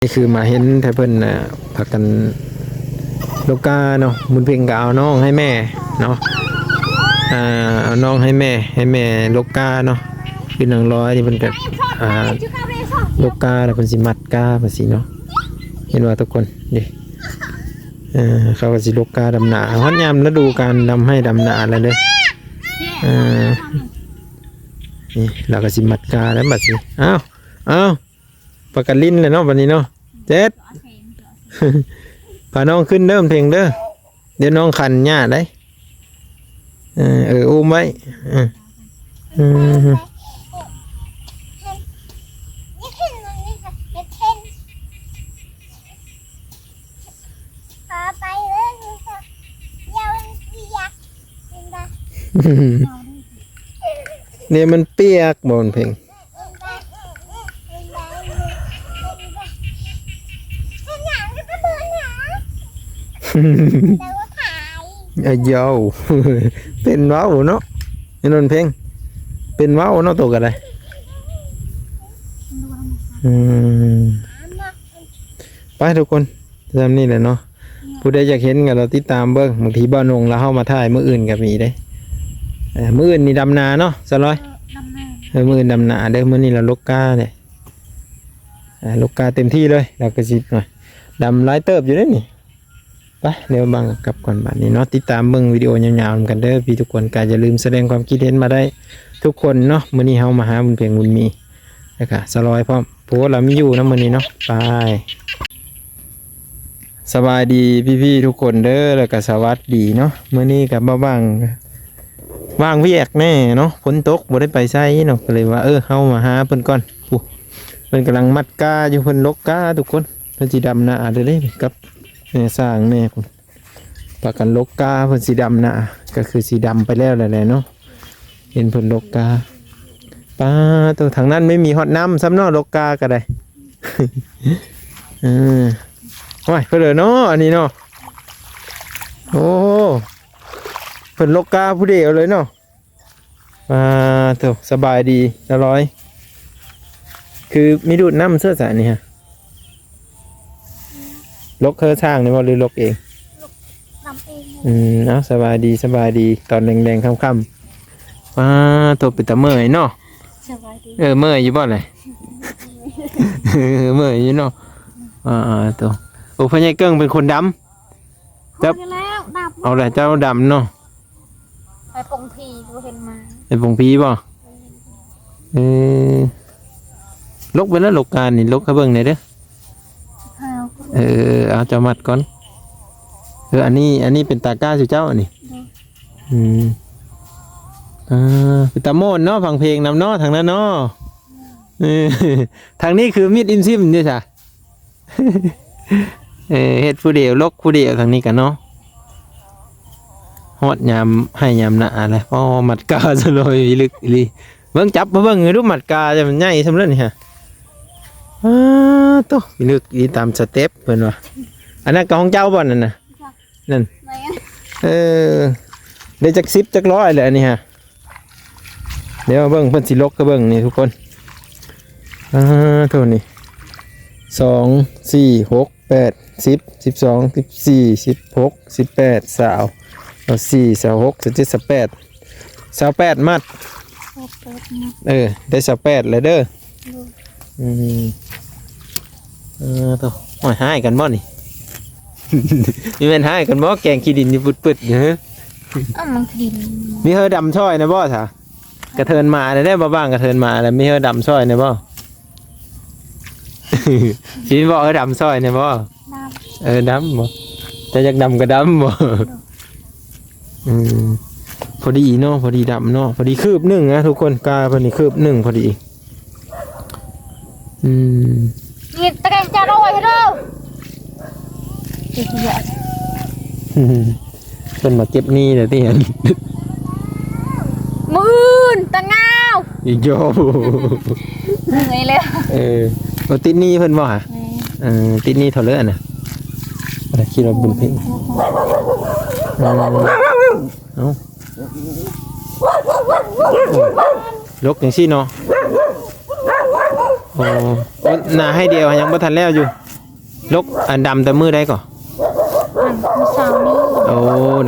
ນີ້ຄືມາເຫັນແຕ່ເພິ່ນ ອ່າ ພາກັນລົກກາເນາະ, ບຸນເພັງກໍເອົານ້ອງໃຫ້ແມ່ເນາະ, ອ່າ ເອົານ້ອງໃຫ້ແມ່ ໃຫ້ແມ່ລົກກາເນາະ. ຄືນາງລອຍນີ້ເພິ່ນກໍ ອ່າ ລົກກາ ແລ້ວເພິ່ນຊິມັດກາວ່າຊີ້ເນາະ. ເຫັນບໍ່ທຸກຄົນ? ນີ້ ເອີ ເຂົາກໍຊິລົກກາດຳນາ ຮອດຍາມລະດູການດຳໄຮ່ດຳນາແລ້ວເດີ້. ເອີ ນີ້ລາວກໍຊິມັດກາແລ້ວບັດນີ້. ອ້າວ ອ້າວ ປາກະລິນແຫຼະເນາະບັດນີ້ເນາະ. ເຈັດ ພານ້ອງຂຶ້ນເດີ ເພັງເດີ, ດຽວນ້ອງຄັນຫຍ້າໄດ໋. ເອີ ເອີ ອຸ້ມໄວ້. ເອີ ເອີ ນີ້ມັນປຽກບໍ່ ເພັງ? ອາໂຢ ເປັນເວົ້າເນາະ ໄອ້ນົນເພັງ ເປັນເວົ້າເນາະໂຕກໍໄດ້. ອືມ ໄປທຸກຄົນ ສ່ຳນີ້ແຫຼະເນາະ. ຜູ້ໃດຢາກເຫັນກໍລອຕິດຕາມເບິ່ງ, ບາງທີບ່າວນົງລາວເຮົາມາຖ່າຍມື້ອື່ນກໍມີເດ້. ເອີ ມື້ອື່ນນີ້ດຳນາເນາະ ສາວລອຍ? ເອີ ດຳນາ. ເອີ ມື້ອື່ນດຳນາເດີ, ມື້ນີ້ລາວລົກກາເດ້. ອ່າ ລົກກາເຕັມທີ່ເລີຍ ລາວກໍຊິ ໂອ້ຍ ດຳຫຼາຍເຕີບຢູ່ເດ້ນີ້. ໄປ ດຽວບັງກັບກ່ອນບາດນີ້ເນາະ, ຕິດຕາມເບິ່ງວິດີໂອຍາວໆນຳກັນເດີພີ່ທຸກຄົນ. ກໍຢ່າລືມສະແດງຄວາມຄິດເຫັນມາໄດ້ທຸກຄົນເນາະ. ມື້ນີ້ເຮົາມາຫາບຸນເພັງບຸນມີ ແລ້ວກໍສາວລອຍພ້ອມ, ໂອ້ ລາວມີຢູ່ນຳມື້ນີ້ເນາະ. ໄປ ສະບາຍດີພີ່ໆທຸກຄົນເດີ ແລ້ວກໍສະຫວັດດີເນາະ. ມື້ນີ້ກໍມາຫວ່າງ ຫວ່າງວຽກແດ່ເນາະ, ຝົນຕົກບໍ່ໄດ້ໄປໃສເນາະ, ກໍເລີຍວ່າ ເອີ ເຮົາມາຫາເພິ່ນກ່ອນ. ຜູ້ ເພິ່ນກຳລັງມັດກາຢູ່, ເພິ່ນລົກກາທຸກຄົນ. ເພິ່ນຊິດຳນາເດີເດ້ ກັບແມ່ຊ່າງແມ່ພຸ້ນ ພາກັນລົກກາ. ເພິ່ນຊິດຳນາ ກໍຄືຊິດຳໄປແລ້ວແຫຼະເນາະ. ເຫັນເພິ່ນລົກກາ. ປາໂຕ ທາງນັ້ນໄມ່ມີຮອດນ້ຳຊ້ຳເນາະ, ລົກກາກໍໄດ້. ເອີ ໂອ້ຍ ເພິ່ນເດີເນາະ ອັນນີ້ເນາະ. ໂອ້ ເພິ່ນລົກກາຜູ້ດຽວເລີຍເນາະ. ອ່າ ໂຕ ສະບາຍດີ ສາວລອຍ. ຄືມີດູດນ້ຳເສີດສະນີ້ຮະ? ລົກເຮີຊ່າງນີ້ບໍ່ ຫຼືລົກເອງ? ລົກນຳເອງ. ອືມ ເອົາ ສະບາຍດີ ສະບາຍດີ ຕອນແລງໆຄ່ຳໆ. ປາໂຕ ເປັນຕາເມື່ອຍເນາະ. ສະບາຍດີ. ເອີ ເມື່ອຍຢູ່ບໍ່ລະ? ເມື່ອຍຢູ່ເນາະ. ອ່າ ໂຕ ໂອ້ ພໍ່ໃຫຍ່ເກິ່ງເປັນຄົນດຳ. ຈັບ ເອົາແລ້ວ ດຳ. ເອົາແລ້ວ ເຈົ້າດຳເນາະ. ໄປປົງຜີບໍ່ເຫັນມາ. ໄປປົງຜີບໍ່? ເອີ ລົກໄປແລ້ວ ລົກການນີ້ ລົກໃຫ້ເບິ່ງແດ່ເດີ. ເອີ ເອົາ ເຈົ້າມັດກ່ອນ. ເອີ ອັນນີ້ ອັນນີ້ເປັນຕາກ້າຊື່ເຈົ້າອັນນີ້. ໂດຍ. ອືມ ອ່າ ເປັນຕາມ່ວນເນາະ, ຟັງເພງນຳເນາະ ທາງນັ້ນເນາະ. ເອີ ທາງນີ້ຄືມິດອີ່ມຊິມເດ້ຊະ. ເອີ ເຮັດຜູ້ດຽວ ລົກຜູ້ດຽວທາງນີ້ກະເນາະ. ຮອດຍາມໄຮ່ຍາມນາແລ້ວ. ໂອ້ ມັດກາສະຫຼອຍ ພິລຶກອີ່ຫຼີ. ເບິ່ງ ຈັບມາເບິ່ງໃຫ້ດູ ມັດກາຈະມັນໃຫຍ່ສ່ຳເລີຍນີ້ຮະ. ອ້າໂຕ ພິລຶກອີ່ຫຼີ ຕາມສະເຕັບເພິ່ນວ່າ. ອັນນັ້ນກໍຂອງເຈົ້າບໍ່ ນັ້ນນະ? ນັ້ນ ແມ່ນ. ເອີ ໄດ້ຈັກສິບຈັກຮ້ອຍແຫຼະອັນນີ້ຮະ. ດຽວເບິ່ງ ເພິ່ນຊິລົກໃຫ້ເບິ່ງນີ້ທຸກຄົນ. ອ່າ ໂທນີ້ ສອງ ສີ່ ຫົກ ແປດ ສິບ ສິບສອງ ສິບສີ່ ສິບຫົກ ສິບແປດ ຊາວ ຊາວສີ່ ຊາວຫົກ ຊາວເຈັດ ຊາວແປດ ຊາວແປດມັດ. ຊາວແປດມັດ. ເອີ ໄດ້ຊາວແປດແລ້ວເດີ. ໂດຍ. ອືມ ເອີ ໂຕ ໂອ້ຍ ຮ້າຍກັນບໍ່ນີ້? ມີແມ່ນຮ້າຍກັນບໍ່? ແກງຂີ້ດິນຢູ່ປຶດໆຢູ່. ເອີ ມັນຂີ້ດິນ. ມີເຮີດຳຊ່ອຍນະບໍ່ຊະ? ກະເທີນມາແລ້ວເດ້ ບໍ່ວ່າງກະເທີນມາແລ້ວ ມີເຮີດຳຊ່ອຍແດ່ບໍ່? ຊິບອກເຮີດຳຊ່ອຍແດ່ບໍ່? ດຳ. ເອີ ດຳບໍ່? ເຈົ້າຢາກດຳກະດຳບໍ່? ອືມ ພໍດີເນາະ ພໍດີດຳເນາະ ພໍດີຄືບໜຶ່ງນະທຸກຄົນ ກາເພິ່ນນີ້ຄືບໜຶ່ງພໍດີ. ອືມ ນີ້ຕະແກງຈານເອົາໄວ້ເດີ. ເພິ່ນມາເກັບໜີ້ແລ້ວຕິຫັ້ນ. ມື້ອື່ນຕາງາວ ອີໂຢ ເມື່ອຍແລ້ວ. ເອີ ເອົາຕິດໜີ້ເພິ່ນບໍ່ຫະ? ແມ່ນ. ເອີ ຕິດໜີ້ເທົ່າເລີຍນະ? ຄິດວ່າບຸນເພັງ. ເອີ ເອົ້າ ໂອ້ ລົກຈັ່ງຊີ້ເນາະ. ໂອ້ ໂອ້ ນາໄຮ່ດຽວຍັງບໍ່ທັນແລ້ວຢູ່. ລົກອັນດຳແຕ່ມື້ໃດກໍ? ອັນມື້ເຊົ້ານີ້. ໂອ້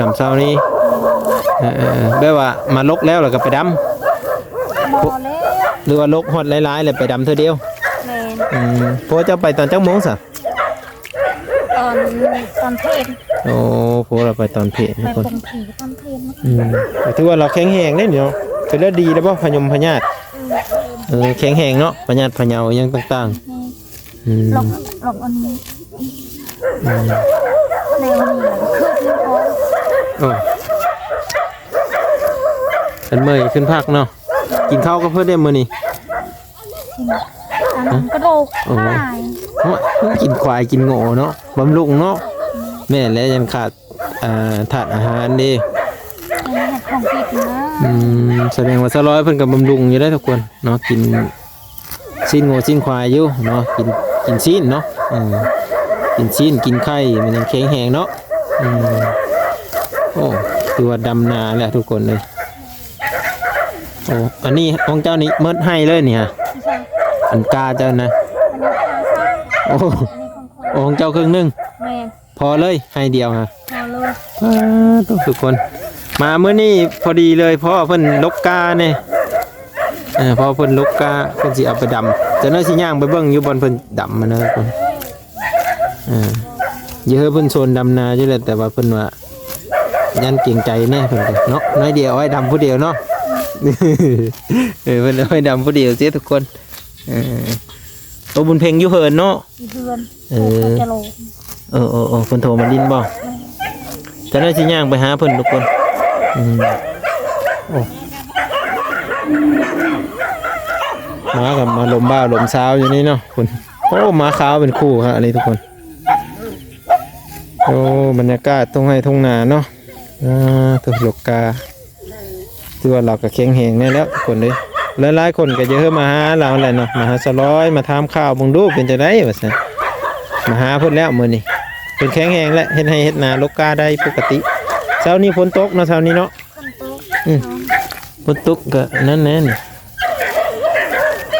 ດຳເຊົ້ານີ້. ເອີໆໆ ແບບວ່າມາລົກແລ້ວ ແລ້ວກໍໄປດຳ? ບໍ່ແລ້ວ. ຫຼືວ່າລົກຮອດຫຼາຍໆ ແລ້ວໄປດຳເທື່ອດຽວ? ແມ່ນ. ອືມ ພວກເຈົ້າໄປຕອນຈັກໂມງຊະ? ຕອນ ຕອນເພນ. ໂອ້ ພວກເຮົາໄປຕອນເພນ ໄປ ທຸກຄົນ ປົງຜີຕອນເພນ. ອືມ ກໍຖືວ່າລາວແຂງແຮງເດ້ນີ້ເນາະ. ເປັນແລ້ວດີແລ້ວບໍ່ ພະຍົມພະຍາດ? ອືມ ເອີ ແຂງແຮງເນາະ ພະຍາດພະເຍົາຫຍັງຕ່າງໆ. ອືມ ອືມ ລອກ ລອກອັນນີ້ ອືມ ແນວນີ້ແຫຼະ ຄືກິນຂອງ ເອີ ອັນເມື່ອຍຂຶ້ນພັກເນາະ. ກິນເຂົ້າກັບເພິ່ນເດ້ມື້ນີ້? ກິນອັນນັ້ນ ຮະ? ກະດູກ ໂອ້ ຄວາຍ. ໂອ້ຍ ກິນຄວາຍກິນງົວເນາະ ບຳລຸງເນາະ. ອືມ ແມ່ນແຫຼະ ຍັງຂາດ ອ່າ ທາດອາຫານເດ້ ຍັງເຮັດຂອງກິນນະ. ອືມ ສະແດງວ່າສາວລອຍເພິ່ນກໍບຳລຸງຢູ່ເດ້ທຸກຄົນເນາະ ກິນຊີ້ນງົວຊີ້ນຄວາຍຢູ່ເນາະ ກິນ ກິນຊີ້ນເນາະ. ເອີ ກິນຊີ້ນກິນໄຂ່ ມັນຍັງແຂງແຮງເນາະ. ອືມ ໂອ້ ຖືວ່າດຳນາແຫຼະທຸກຄົນເອີຍ. ໂອ້ ອັນນີ້ຂອງເຈົ້ານີ້ໝົດໄຮ່ເລີຍນີ້ຫະ? ບໍ່ໃຊ່ ອັນກາເຈົ້ານະ. ອັນນີ້ກາຊ້າງ. ໂອ້ ອັນນີ້ຂອງຂ້ອຍ. ໂອ້ ຂອງເຈົ້າເຄິ່ງໜຶ່ງ? ແມ່ນ. ພໍເລີຍ ໄຮ່ດຽວຫະ? ພໍເລີຍ. ປາດໂທ້ ທຸກຄົນ ມາມື້ນີ້ພໍດີເລີຍ ເພາະວ່າເພິ່ນລົກກາແດ່. ເອີ ເພາະວ່າເພິ່ນລົກກາ ເພິ່ນຊິເອົາໄປດຳ. ຈັກໜ້ອຍຊິຍ່າງໄປເບິ່ງຢູ່ບ່ອນເພິ່ນດຳຫັ້ນນະທຸກຄົນ. ເອີ ຢູ່ເຮືອນເພິ່ນໂຊນດຳນາຢູ່ແຫຼະ ແຕ່ວ່າເພິ່ນວ່າຢ້ານເກງໃຈແດ່ເພິ່ນກໍເນາະ ໜ້ອຍດຽວເອົາໄວ້ດຳຜູ້ດຽວເນາະ. ເອີ ເພິ່ນເອົາໄວ້ດຳຜູ້ດຽວເຊ ທຸກຄົນ. ເອີ ໂຕບຸນເພັງຢູ່ເຮືອນເນາະ? ຢູ່ເຮືອນ. ເອີ ເພິ່ນໂທມາຫຼິ້ນບໍ່? ແມ່ນ. ຈັກໜ້ອຍຊິຍ່າງໄປຫາເພິ່ນທຸກຄົນ. ອືມ ໂອ້ ມາກັບມາລົມບ່າວລົມສາວຢູ່ນີ້ເນາະ. ໂອ້ ມາຂາວເປັນຄູ່ຮະອັນນີ້ທຸກຄົນ. ໂອ້ ບັນຍາກາດທົ່ງໄຮ່ທົ່ງນາເນາະ. ອ່າ ໂທ້ ລົກກາ ຖືວ່າລາວກໍແຂງແຮງແນ່ແລ້ວທຸກຄົນເດ້. ຫຼາຍໆຄົນກໍຢາກເຮີມາຫາລາວແຫຼະເນາະ ມາຫາສາວລອຍ ມາຖາມຂ່າວເບິ່ງດູເປັນຈັ່ງໃດວ່າຊັ້ນ. ມາຫາເພິ່ນແລ້ວມື້ນີ້ ເພິ່ນແຂງແຮງແລ້ວ ເຮັດໄຮ່ເຮັດນາ ລົກກາໄດ້ປົກກະຕິ. ເຊົ້ານີ້ຝົນຕົກເນາະ ເຊົ້ານີ້ເນາະ. ຝົນຕົກ. ອືມ ຝົນຕົກກໍນັ້ນແຫຼະນີ້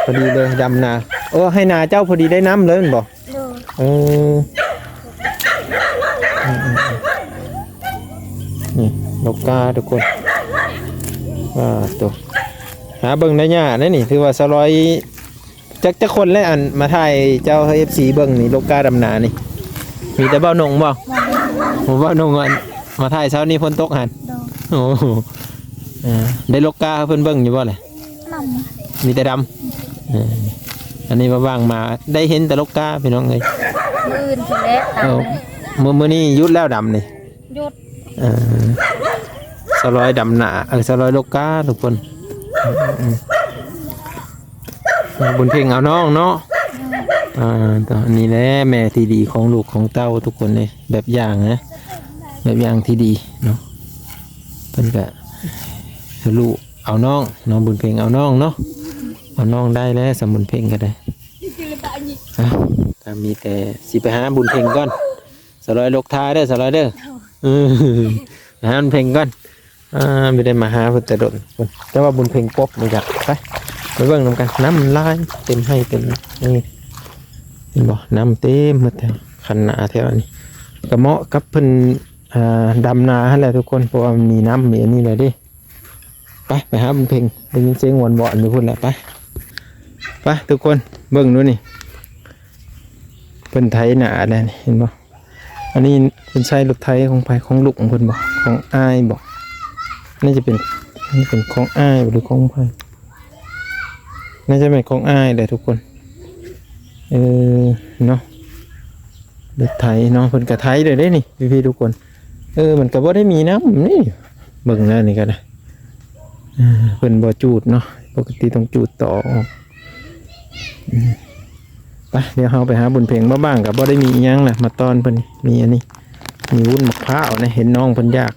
ພໍດີເລີຍດຳນາ. ໂອ້ ໄຮ່ນາເຈົ້າພໍດີໄດ້ນ້ຳເລີຍແມ່ນບໍ່? ໂດຍ. ເອີ ອືມໆໆ ນີ້ ລົກກາທຸກຄົນ. ອ່າ ໂຕ ຫາເບິ່ງໄດ້ຍາກເດ້ນີ້ ຖືວ່າສາວລອຍ ຈັກ ຈັກຄົນແລ້ວ ອັນມາຖ່າຍເຈົ້າໃຫ້ເອັຟຊີເບິ່ງນີ້ ລົກກາດຳນານີ້? ມີແຕ່ບ່າວນົງບໍ່? ບໍ່ ບ່າວນົງ ອັນມາຖ່າຍເຊົ້ານີ້ຝົນຕົກຫັ້ນ. ໂດຍ. ໂອ້ ເອີ ໄດ້ລົກກາໃຫ້ເພິ່ນເບິ່ງຢູ່ບໍ່ລະ? ດຳ ມີແຕ່ດຳ. ເອີ ອັນນີ້ວ່າວ່າງມາໄດ້ເຫັນແຕ່ລົກກາ ພີ່ນ້ອງເອີຍ. ມື້ອື່ນພຸ້ນແຫຼະ. ເອີ ມື້ ມື້ນີ້ຢຸດແລ້ວດຳນີ້? ຢຸດ. ເອີ ສາວລອຍດຳນາ ເອີ ສາວລອຍລົກກາທຸກຄົນ. ອືມ ບຸນເພັງເອົານ້ອງເນາະ. ອ່າ ໂຕນີ້ແຫຼະແມ່ທີ່ດີຂອງລູກຂອງເຕົ້າທຸກຄົນເດ້ ແບບຢ່າງນະ ແບບຢ່າງທີ່ດີເນາະ. ເພິ່ນກະລູກເອົານ້ອງເນາະ ບຸນເພັງເອົານ້ອງເນາະ. ເອົານ້ອງໄດ້ແລ້ວ ສຳບຸນເພັງກໍໄດ້. ເອົ້າ ກໍມີແຕ່ຊິໄປຫາບຸນເພັງກ່ອນ. ສາວລອຍລົກທ່າເດີ ສາວລອຍເດີ. ເອີ ໄປຫາບຸນເພັງກ່ອນ. ອ່າ ບໍ່ໄດ້ມາຫາເພິ່ນແຕ່ດົນ ແຕ່ວ່າບຸນເພັງປົບມາຈັກ. ໄປ ໄປເບິ່ງນຳກັນ. ນ້ຳມັນຫຼາຍ ເຕັມໄຮ່ເຕັມນີ້ ເຫັນບໍ່? ນ້ຳເຕັມໝົດແຖວ ຄັນນາແຖວນີ້ ກໍເໝາະກັບເພິ່ນ ອ່າ ດຳນາຫັ້ນແຫຼະທຸກຄົນ ເພາະວ່າມັນມີນ້ຳ ມີອັນນີ້ແຫຼະເດ້. ໄປ ໄປຫາບຸນເພັງ ໄດ້ຍິນສຽງວອນໆຢູ່ພຸ້ນແຫຼະ. ໄປ ໄປທຸກຄົນ ເບິ່ງດູນີ້ ເພິ່ນໄຖນາແລ້ວນີ້ ເຫັນບໍ່? ອັນນີ້ເພິ່ນໃຊ້ລົດໄຖຂອງໃຜ? ຂອງລູກຂອງເພິ່ນບໍ່? ຂອງອ້າຍບໍ່? ໜ້າຈະເປັນ ນີ້ເປັນຂອງອ້າຍບໍ່ ຫຼືຂອງໃຜ? ໜ້າຈະແມ່ນຂອງອ້າຍແຫຼະທຸກຄົນ. ເອີ ເນາະ ລົດໄຖເນາະ ເພິ່ນກໍໄຖໄດ້ເດ້ນີ້ ພີ່ໆ ທຸກຄົນ. ເອີ ມັນກໍບໍ່ໄດ້ມີນ້ຳນີ້ ເບິ່ງແລ້ວນີ້ກໍໄດ້. ເອີ ເພິ່ນບໍ່ຈູດເນາະ ປົກກະຕິຕ້ອງຈູດຕໍ່ອອກ. ອືມ ໄປ ດຽວເຮົາໄປຫາບຸນເພັງ. ມາບ້າງກໍບໍ່ໄດ້ມີອີ່ຫຍັງນະ ມາຕ້ອນເພິ່ນ. ມີອັນນີ້ ມີວຸ້ນໝາກພ້າວນະ ເຫັນນ້ອງເພິ່ນຢາກ.